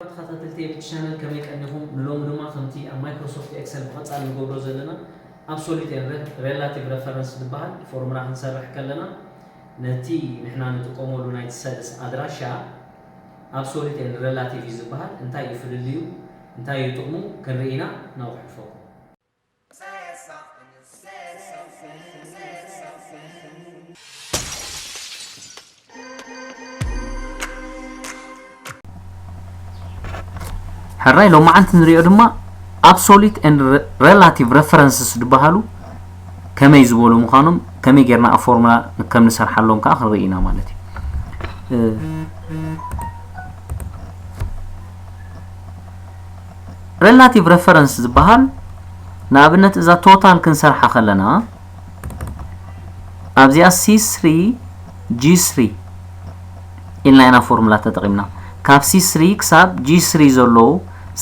ተኸታተልቲ የብቲ ቻነል ከመይ ቀኒኹም? ንሎሚ ድማ ከምቲ ኣብ ማይክሮሶፍት ኤክሰል ብቐጻሊ ንገብሮ ዘለና ኣብ ሶሊድ ኤንድ ሬላቲቭ ረፈረንስ ዝበሃል ፎርሙላ ክንሰርሕ ከለና ነቲ ንሕና ንጥቀመሉ ናይቲ ሰልስ ኣድራሻ ኣብ ሶሊድ ኤንድ ሬላቲቭ እዩ ዝበሃል። እንታይ እዩ ፍልልዩ? እንታይ እዩ ጥቕሙ? ክንርኢ ኢና። ነውሕልፈኩም። ሕራይ ሎማዓንቲ ንሪኦ ድማ ኣብሶሉት ኤንድ ሬላቲቭ ረፈረንስስ ዝበሃሉ ከመይ ዝበሉ ምዃኖም ከመይ ጌርና ኣብ ፎርሙላ ከም ንሰርሓሎም ከዓ ክንርኢ ኢና ማለት እዩ። ሬላቲቭ ረፈረንስ ዝበሃል ንኣብነት እዛ ቶታል ክንሰርሓ ከለና ኣብዚኣ C three G three ኢልና ኢና ፎርሙላ ተጠቒምና። ካብ C three ክሳብ G three ዘለዉ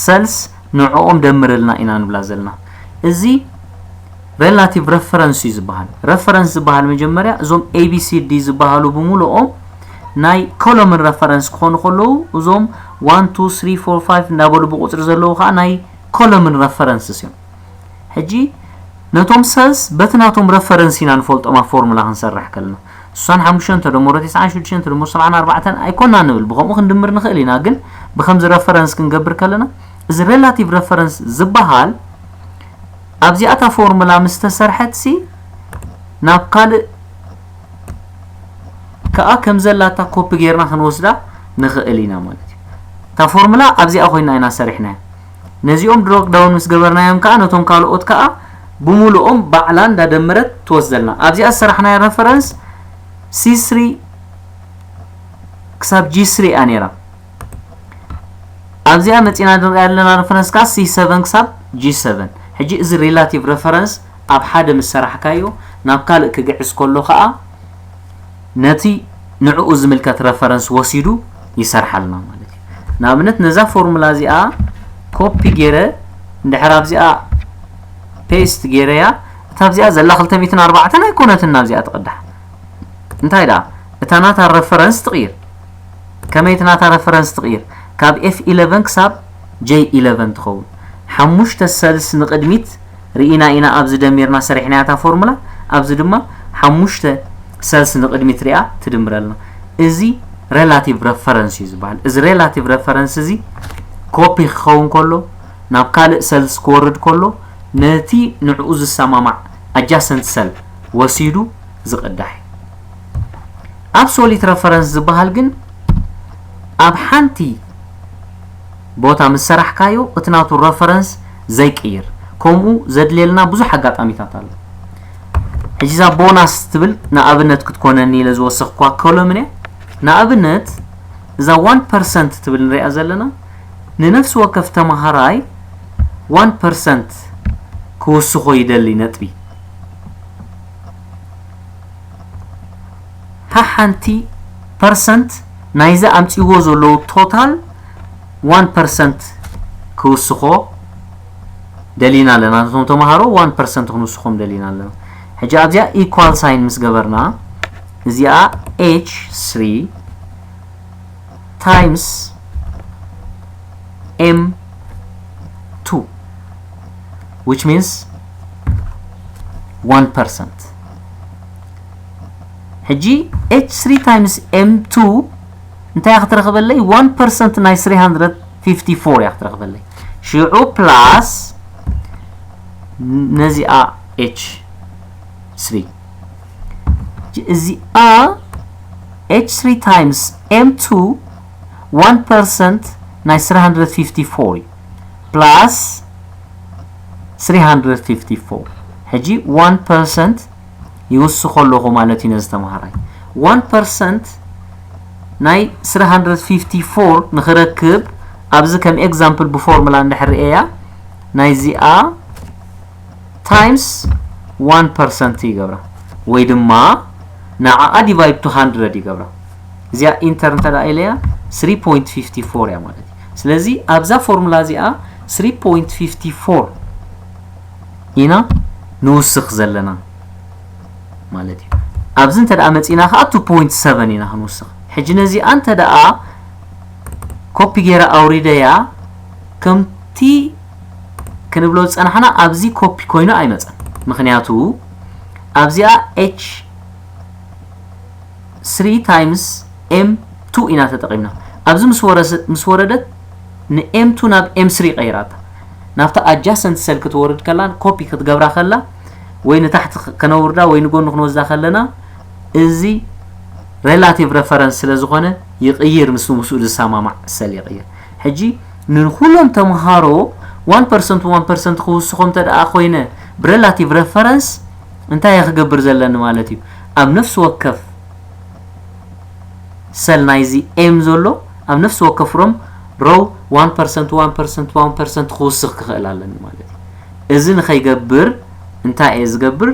ሰልስ ንዕኦም ደምርልና ኢና ንብላ ዘለና። እዚ ሬላቲቭ ረፈረንስ እዩ ዝበሃል። ረፈረንስ ዝበሃል መጀመርያ እዞም A B C D ዝበሃሉ ብምልኦም ናይ ኮለምን ረፈረንስ ክኾኑ ከለዉ እዞም one two three four five እንዳበሉ ብቁፅሪ ዘለዉ ከዓ ናይ ኮለምን ረፈረንስስ እዮም። ሕጂ ነቶም ሰልስ በቲ ናቶም ረፈረንስ ኢና ንፈልጦም ኣብ ፎርሙላ ክንሰርሕ ከለና። ስሳን ሓሙሽተን ተደምሮ ተስዓን ሽዱሽተን ተደምሮ ሰብዓን ኣርባዕተን ኣይኮና ንብል፣ ብኸምኡ ክንድምር ንኽእል ኢና፣ ግን ብኸምዚ ረፈረንስ ክንገብር ከለና እዚ ሬላቲቭ ረፈረንስ ዝበሃል ኣብዚኣታ ፎርሙላ ምስ ተሰርሐትሲ ናብ ካልእ ከኣ ከም ዘላታ ኮፒ ጌርና ክንወስዳ ንኽእል ኢና ማለት እዩ። እታ ፎርሙላ ኣብዚኣ ኮይና ኢና ሰሪሕናያ። ነዚኦም ድሮፕ ዳውን ምስ ገበርናዮም ከኣ ነቶም ካልኦት ከኣ ብምሉኦም ባዕላ እንዳደመረት ትወስደልና። ኣብዚኣ ዝሰራሕናያ ረፈረንስ C three ክሳብ G three እያ ነይራ። ኣብዚኣ መጺና ንሪኣ ዘለና ረፈረንስ ከኣ C seven ክሳብ G seven። ሕጂ እዚ ሬላቲቭ ረፈረንስ ኣብ ሓደ ምስ ሰራሕካዮ ናብ ካልእ ክግዕዝ ከሎ ከኣ ነቲ ንዕኡ ዝምልከት ረፈረንስ ወሲዱ ይሰርሓልና ማለት እዩ። ንኣብነት ነዛ ፎርሙላ እዚኣ ኮፒ ገይረ እንድሕር ኣብዚኣ ፔስት ገይረያ እታ ኣብዚኣ ዘላ ክልተ ሚእትን ኣርባዕተን ኣይኮነትን ናብዚኣ ትቕዳሕ። እንታይ ደኣ እታ ናታ ረፈረንስ ትቕይር። ከመይ እቲ ናታ ረፈረንስ ትቕይር? ካብ F eleven ክሳብ J eleven ትኸውን። ሓሙሽተ ሰልስ ንቕድሚት ርኢና ኢና ኣብዚ ደሚርና ሰሪሕናያ እታ ፎርሙላ። ኣብዚ ድማ ሓሙሽተ ሰልስ ንቕድሚት ሪኣ ትድምረልና። እዚ ሬላቲቭ ረፈረንስ እዩ ዝበሃል። እዚ ሬላቲቭ ረፈረንስ እዚ ኮፒ ክኸውን ከሎ ናብ ካልእ ሰልስ ክወርድ ከሎ ነቲ ንዕኡ ዝሰማማዕ ኣጃሰንት ሰል ወሲዱ ዝቕዳሕ እዩ። ኣብሶሊት ረፈረንስ ዝበሃል ግን ኣብ ሓንቲ ቦታ ምስ ሰራሕካዮ እቲ ናቱ ረፈረንስ ዘይቅይር ከምኡ ዘድልየልና ብዙሕ ኣጋጣሚታት ኣሎ። ሕጂ እዛ ቦናስ ትብል ንኣብነት ክትኮነኒ ኢለ ዝወሰኽኳ ኮለምን እያ። ንኣብነት እዛ one percent ትብል ንሪኣ ዘለና ንነፍሲ ወከፍ ተመሃራይ one percent ክውስኾ ይደሊ ነጥቢ ሓሓንቲ ፐርሰንት ናይዚ ኣምፂዎ ዘለዉ ቶታል one percent ክውስኾ ደሊና ኣለና። ነቶም ተምሃሮ one percent ክንውስኾም ደሊና ኣለና። ሕጂ ኣብዚኣ ኢኳል ሳይን ምስ ገበርና እዚኣ H three times M two which means one percent። ሕጂ H three times M two እንታይ ክትረኽበለይ? One percent ናይ three hundred fifty four እያ ክትረኽበለይ። ሽዑ ፕላስ ነዚኣ H three እዚኣ H three times M two one percent ናይ three hundred fifty four እዩ plus three hundred fifty four ሕጂ one percent ይውስኾ ኣለኹ ማለት እዩ ነዚ ተምሃራይ። One percent ናይ three hundred fifty four ንኽረክብ ኣብዚ ከም ኤግዛምፕል ብፎርሙላ እንድሕር ርእየያ ናይዚኣ times one percent ይገብራ ወይ ድማ ንዓኣ divide to hundred ይገብራ። እዚኣ ኢንተር እንተ ደኣ ኢለያ three point fifty four እያ ማለት እዩ። ስለዚ ኣብዛ ፎርሙላ እዚኣ three point fifty four ኢና ንውስኽ ዘለና ማለት እዩ። ኣብዚ እንተ ደኣ መጺና ከኣ two point seven ኢና ክንውስኽ። ሕጂ ነዚኣ እንተ ደኣ ኮፒ ገይረ ኣውሪደያ ከምቲ ክንብሎ ዝጸናሕና ኣብዚ ኮፒ ኮይኑ ኣይመጸን። ምኽንያቱ ኣብዚኣ ኤች three times M two ኢና ተጠቒምና። ኣብዚ ምስ ወረስ- ምስ ወረደት ን M two ናብ M three ቀይራታ። ናብታ adjacent cell ክትወርድ ከላ ኮፒ ክትገብራ ከላ ወይ ንታሕቲ ከነውርዳ ወይ ንጎኒ ክንወስዳ ከለና እዚ relative reference ስለ ዝኾነ ይቕይር፣ ምስ ምስኡ ዝሰማማዕ cell ይቕይር። ሕጂ ንኩሎም ተምሃሮ one percent one percent ክውስኾም እንተ ደኣ ኮይነ ብ relative reference እንታይ እየ ክገብር ዘለኒ ማለት እዩ? ኣብ ነፍሲ ወከፍ cell ናይዚ M ዘሎ ኣብ ነፍሲ ወከፍ ሮም row one percent one percent one percent ክውስኽ ክኽእል ኣለኒ ማለት እዩ። እዚ ንኸይገብር እንታይ እየ ዝገብር?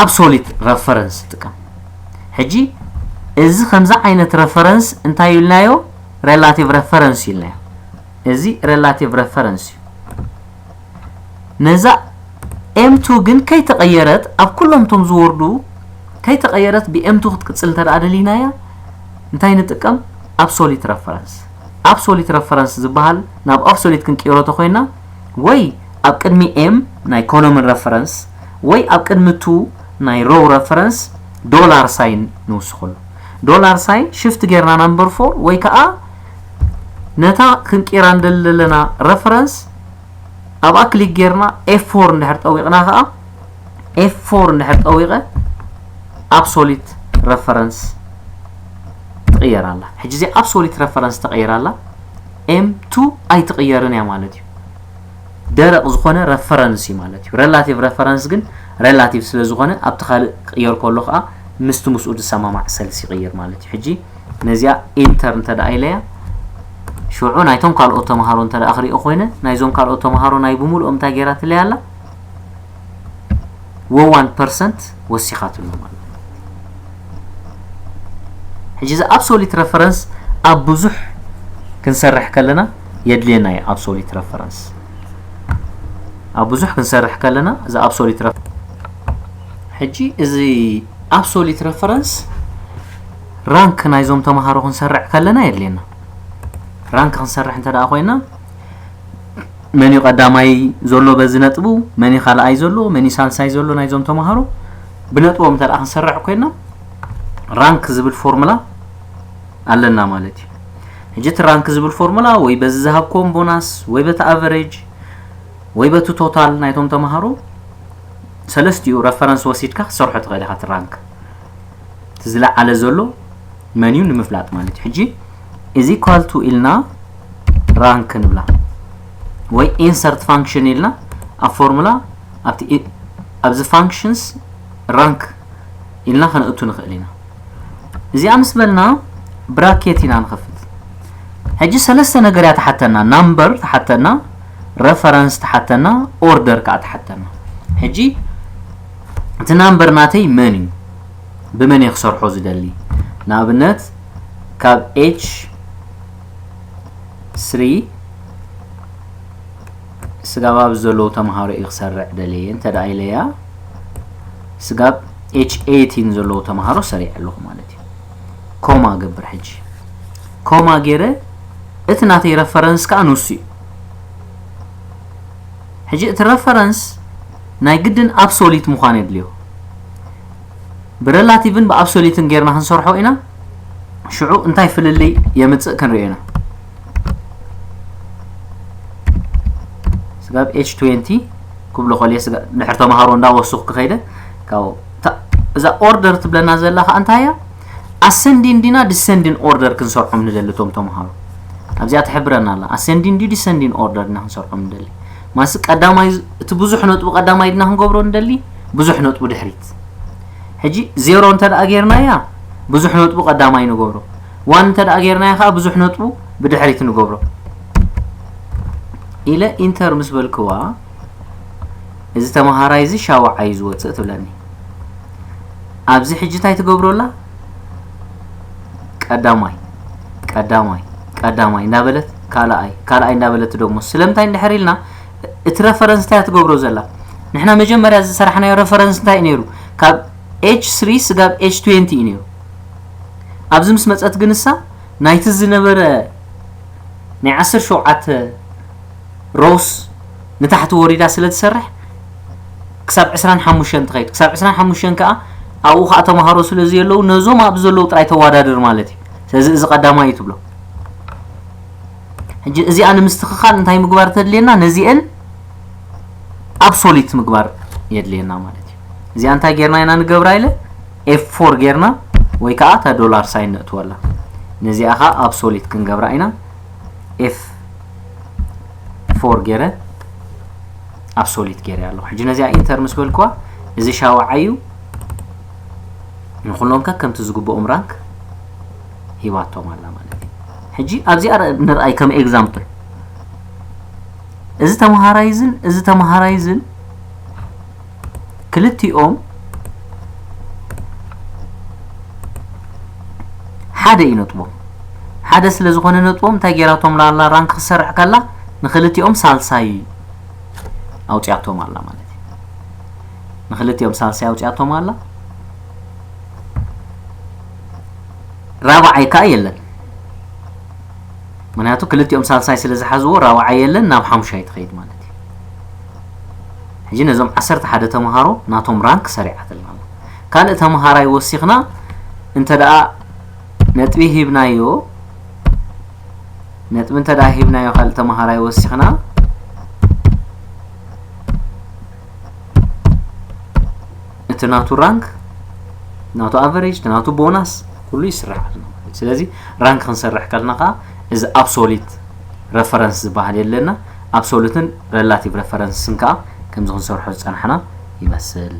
Absolute reference ይጥቀም። ሕጂ እዚ ከምዚ ዓይነት reference እንታይ ኢልናዮ? Relative reference ኢልናዮ። እዚ relative reference እዩ። ነዛ M two ግን ከይተቐየረት ኣብ ኩሎም እቶም ዝወርዱ ከይተቐየረት ብ M two ክትቅጽል እንተ ደኣ ደሊናያ እንታይ ንጥቀም? Absolute reference። Absolute reference ዝበሃል ናብ absolute ክንቅይሮ ተኾይና ወይ ኣብ ቅድሚ M ናይ column reference ወይ ኣብ ቅድሚ two ናይ row reference dollar sign ንውስኸሉ። Dollar sign shift ጌርና number four ወይ ከዓ ነታ ክንቅይራ እንደለና reference ኣብኣ ክሊክ ጌርና F four እንድሕር ጠዊቕና ከዓ F four እንድሕር ጠዊቐ absolute reference ትቕየር ኣላ። ሕጂ እዚ absolute reference ተቐይር ኣላ M two ኣይትቕየርን እያ ማለት እዩ። ደረቕ ዝኾነ reference እዩ ማለት እዩ። Relative reference ግን relative ስለ ዝኾነ ኣብቲ ካልእ ክቕየር ከሎ ከዓ ምስቲ ምስኡ ዝሰማማዕ cell ይቕይር ማለት እዩ። ሕጂ ነዚኣ enter እንተ ደኣ ኢለያ ሽዑ ናይቶም ካልኦት ተምሃሮ እንተ ደኣ ክሪኦ ኮይነ ናይዞም ካልኦት ተምሃሮ ናይ ብምሉኦም እንታይ ገይራትለይ ኣላ? One percent ወሲኻትሉ ማለት እዩ። ሕጂ እዚ absolute reference ኣብ ብዙሕ ክንሰርሕ ከለና የድልየና እዩ። Absolute reference ኣብ ብዙሕ ክንሰርሕ ከለና እዚ absolute reference ሕጂ እዚ absolute reference rank ናይዞም ተምሃሮ ክንሰርዕ ከለና የድልየና። Rank ክንሰርሕ እንተ ደኣ ኮይና መን እዩ ቀዳማይ ዘሎ በዚ ነጥቡ፣ መን እዩ ካልኣይ ዘሎ፣ መን እዩ ሳልሳይ ዘሎ ናይዞም ተምሃሮ ብነጥቦም እንተ ደኣ ክንሰርዕ ኮይና rank ዝብል ፎርሙላ ኣለና ማለት እዩ። ሕጂ እቲ rank ዝብል ፎርሙላ ወይ በዚ ዝሃብክዎም ቦናስ ወይ በቲ average ወይ በቲ total ናይቶም ተምሃሮ ሰለስቲኡ reference ወሲድካ ክትሰርሖ ትኽእል ኢኻ። እቲ rank እቲ ዝለዓለ ዘሎ መን እዩ ንምፍላጥ ማለት እዩ። ሕጂ is equal to ኢልና rank ንብላ ወይ insert function ኢልና ኣብ ፎርሙላ ኣብቲ ኢ- ኣብዚ functions rank ኢልና ከነእቱ ንኽእል ኢና። እዚኣ ምስ በልና bracket ኢና ንኸፍት። ሕጂ ሰለስተ ነገር እያ ትሓተና፣ number ትሓተና፣ reference ትሓተና፣ order ከዓ ትሓተና። ሕጂ እቲ number ናተይ መን እዩ? ብመን እየ ክሰርሖ ዝደሊ? ንኣብነት ካብ H three ስጋብ ኣብዚ ዘለዉ ተምሃሮ እዩ ክሰርዕ ደልየ እንተ ደኣ ኢለያ ስጋብ H eighteen ዘለዉ ተምሃሮ ሰሪዐ ኣለኹ ማለት እዩ። ኮማ ገብር ሕጂ ኮማ ገይረ እቲ ናተይ reference ከዓ ንሱ እዩ። ሕጂ እቲ reference ናይ ግድን absolute ምዃን የድልዮ። ብ relative ን ብ absolute ን ጌርና ክንሰርሖ ኢና። ሽዑ እንታይ ፍልልይ የምጽእ ክንሪኦ ኢና። ስጋብ H twenty ክብሎ ከልየ ስጋ ድሕር ተምሃሮ እንዳወስኹ ክኸይደ ካብ እታ- እዛ order ትብለና ዘላ ከዓ እንታይ እያ? Ascending ዲና descending order ክንሰርዖም ንደሊ እቶም ተምሃሮ ኣብዚኣ ትሕብረና ኣላ። Ascending ዲ descending order ዲና ክንሰርዖም ንደሊ? ማስ ቀዳማይ እቲ ብዙሕ ነጥቡ ቀዳማይ ዲና ክንገብሮ ንደሊ ብዙሕ ነጥቡ ድሕሪት። ሕጂ ዜሮ እንተ ደኣ ጌርናያ ብዙሕ ነጥቡ ቀዳማይ ንገብሮ። ዋን እንተ ደኣ ጌርናያ ከዓ ብዙሕ ነጥቡ ብድሕሪት ንገብሮ ኢለ ኢንተር ምስ በልክዋ እዚ ተምሃራይ እዚ ሻውዓይ እዩ ዝወፅእ ትብለኒ። ኣብዚ ሕጂ እንታይ ትገብሮ ኣላ? ቀዳማይ ቀዳማይ ቀዳማይ እንዳበለት ካልኣይ ካልኣይ እንዳበለት ትደግሞ። ስለምንታይ እንድሕር ኢልና እቲ reference እንታይ ትገብሮ ዘላ? ንሕና መጀመርያ ዝሰራሕናዮ reference እንታይ እዩ ነይሩ? ካብ H three ስጋብ H twenty እዩ ነይሩ። ኣብዚ ምስ መፀት ግን እሳ ናይቲ ዝነበረ ናይ ዓሰርተ ሸውዓተ rows ንታሕቲ ወሪዳ ስለ ትሰርሕ ክሳብ ዕስራን ሓሙሽተን ትኸይድ። ክሳብ ዕስራን ሓሙሽተን ከዓ ኣብኡ ከዓ ተምሃሮ ስለ ዘየለዉ ነዞም ኣብ ዘለዉ ጥራይ ተወዳድር ማለት እዩ። ስለዚ እዚ ቀዳማይ እዩ ትብሎ። ሕጂ እዚኣ ንምስትኽኻል እንታይ ምግባር ተድልየና? ነዚአን absolute ምግባር የድልየና ማለት እዩ። እዚኣ እንታይ ጌርና ኢና ንገብራ ኢለ? F four ጌርና ወይ ከዓ እታ ዶላር ሳይን ነእትወላ። ነዚኣ ከዓ absolute ክንገብራ ኢና። F four ጌረ absolute ጌረ ኣለኹ። ሕጂ ነዚኣ ኢንተር ምስ በልክዋ እዚ ሻውዓይ እዩ። ንኩሎም ከ ከምቲ ዝግብኦም ራንክ ሂባቶም ኣላ ማለት እዩ። ሕጂ ኣብዚኣ ንርኣይ ከም ኤግዛምፕል። እዚ ተምሃራይዝን እዚ ተምሃራይዝን ክልቲኦም ሓደ እዩ ነጥቦም። ሓደ ስለ ዝኾነ ነጥቦም እንታይ ጌራቶም ላላ ራንክ ክሰርሕ ከላ ንክልቲኦም ሳልሳይ ኣውፅያቶም ኣላ ማለት እዩ። ንክልቲኦም ሳልሳይ ኣውፅያቶም ኣላ። ራብዓይ ከዓ የለን። ምክንያቱ ክልቲኦም ሳልሳይ ስለ ዝሓዝዎ ራብዓይ የለን፣ ናብ ሓሙሻይ ትኸይድ ማለት እዩ። ሕጂ ነዞም ዓሰርተ ሓደ ተምሃሮ ናቶም ራንክ ሰሪዓትልና ኣላ። ካልእ ተምሃራይ ወሲኽና እንተ ደኣ ነጥቢ ሂብናዮ፣ ነጥቢ እንተ ደኣ ሂብናዮ ካልእ ተምሃራይ ወሲኽና እቲ ናቱ ራንክ፣ ናቱ ኣቨሬጅ፣ እቲ ናቱ ቦናስ ኩሉ ይስራሕ ኣሎ ማለት እዩ። ስለዚ ራንክ ክንሰርሕ ከልና ከዓ እዚ ኣብሶሊት ረፈረንስ ዝበሃል የለና። ኣብሶሉትን ሬላቲቭ ረፈረንስን ከዓ ከምዚ ክንሰርሖ ዝፀናሕና ይመስል።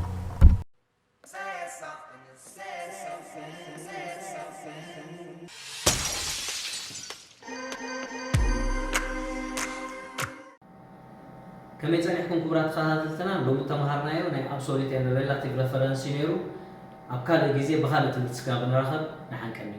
ከመይ ጸኒሕኩም ክቡራት ተኸታተልትና? ሎሚ ተመሃርናዮ ናይ ኣብሶሉት and ሬላቲቭ ረፈረንስ እዩ ነይሩ። ኣብ ካልእ ግዜ ብኻልእ ትምህርቲ ስጋብ ንራኸብ፣ ደሓን ቀንዩ።